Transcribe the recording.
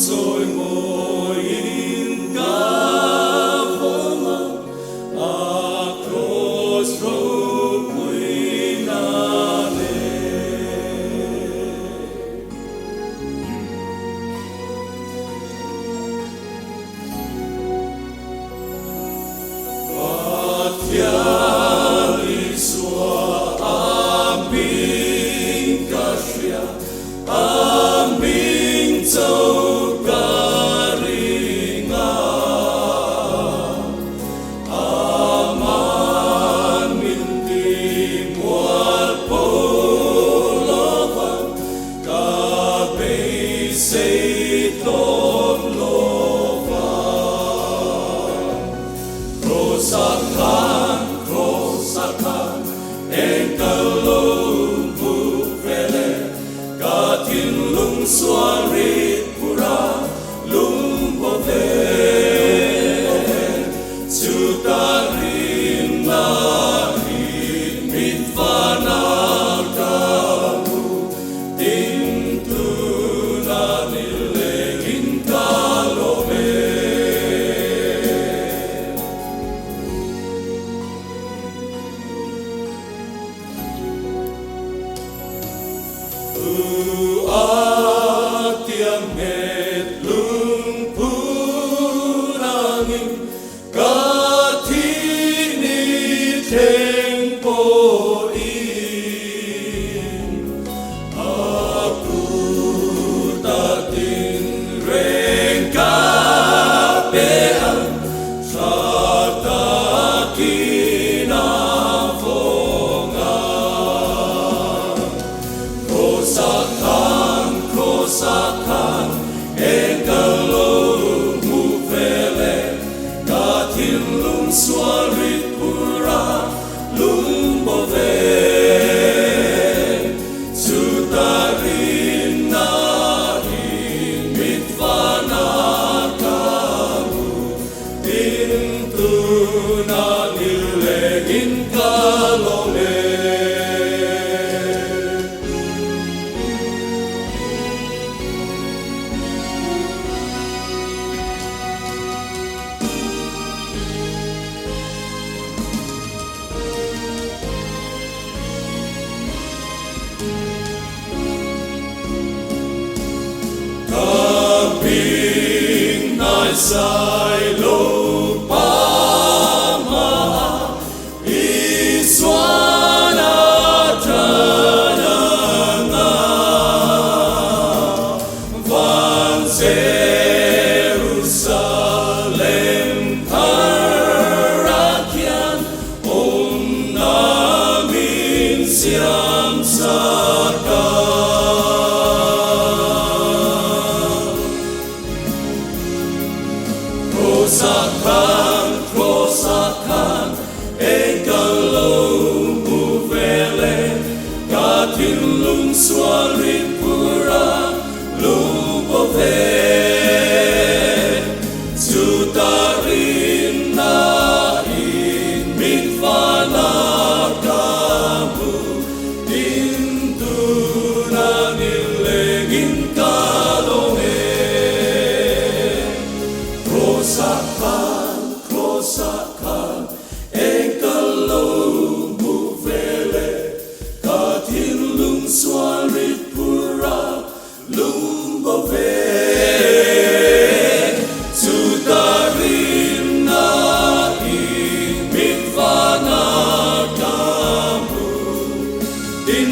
Chawimawiin ka vawm a, a kraws ropuina nen. Pathian Isua a hming ka hria, a hming cho ka ring a. Aman min ti mual pho lovang, ka beisei tlawm lovang. Krosa khan, krosa khan, eng ka lo hmu ve le, ka thinlung sual rit pura lungbo ve. Chuta rinna in mit vana ka hmu, tin tuna nilengin ka lawm e. U a tiang nghet lungphun angin ka thi ni thleng pawhin a kut a tin reng ka pe ang tha takin a vawng ang. Krosa khan, krosa khan, eng ka lo hmu ve le, ka thinlung sual rit pura lungbo ve. Chuta rinna in mit vana ka hmu, tin tuna nilengin ka lawm e. Ka hming hnaisai lo pa hmaah Isuan a tan ang a, van Jerusalem thar a khian awmna min siam sak a. Krosa khan, krosa khan, eng ka lo hmu ve le, ka thinlung sual rit pura lungbo ve. Chuta rinna in mit vana ka hmu, tin tuna nilengin ka lawm e. Krosa khan, krosa khan, eng ka lo hmu ve le, ka thinlung sual rit pura lungbo ve. Chuta rinna in mit vana ka hmu, tin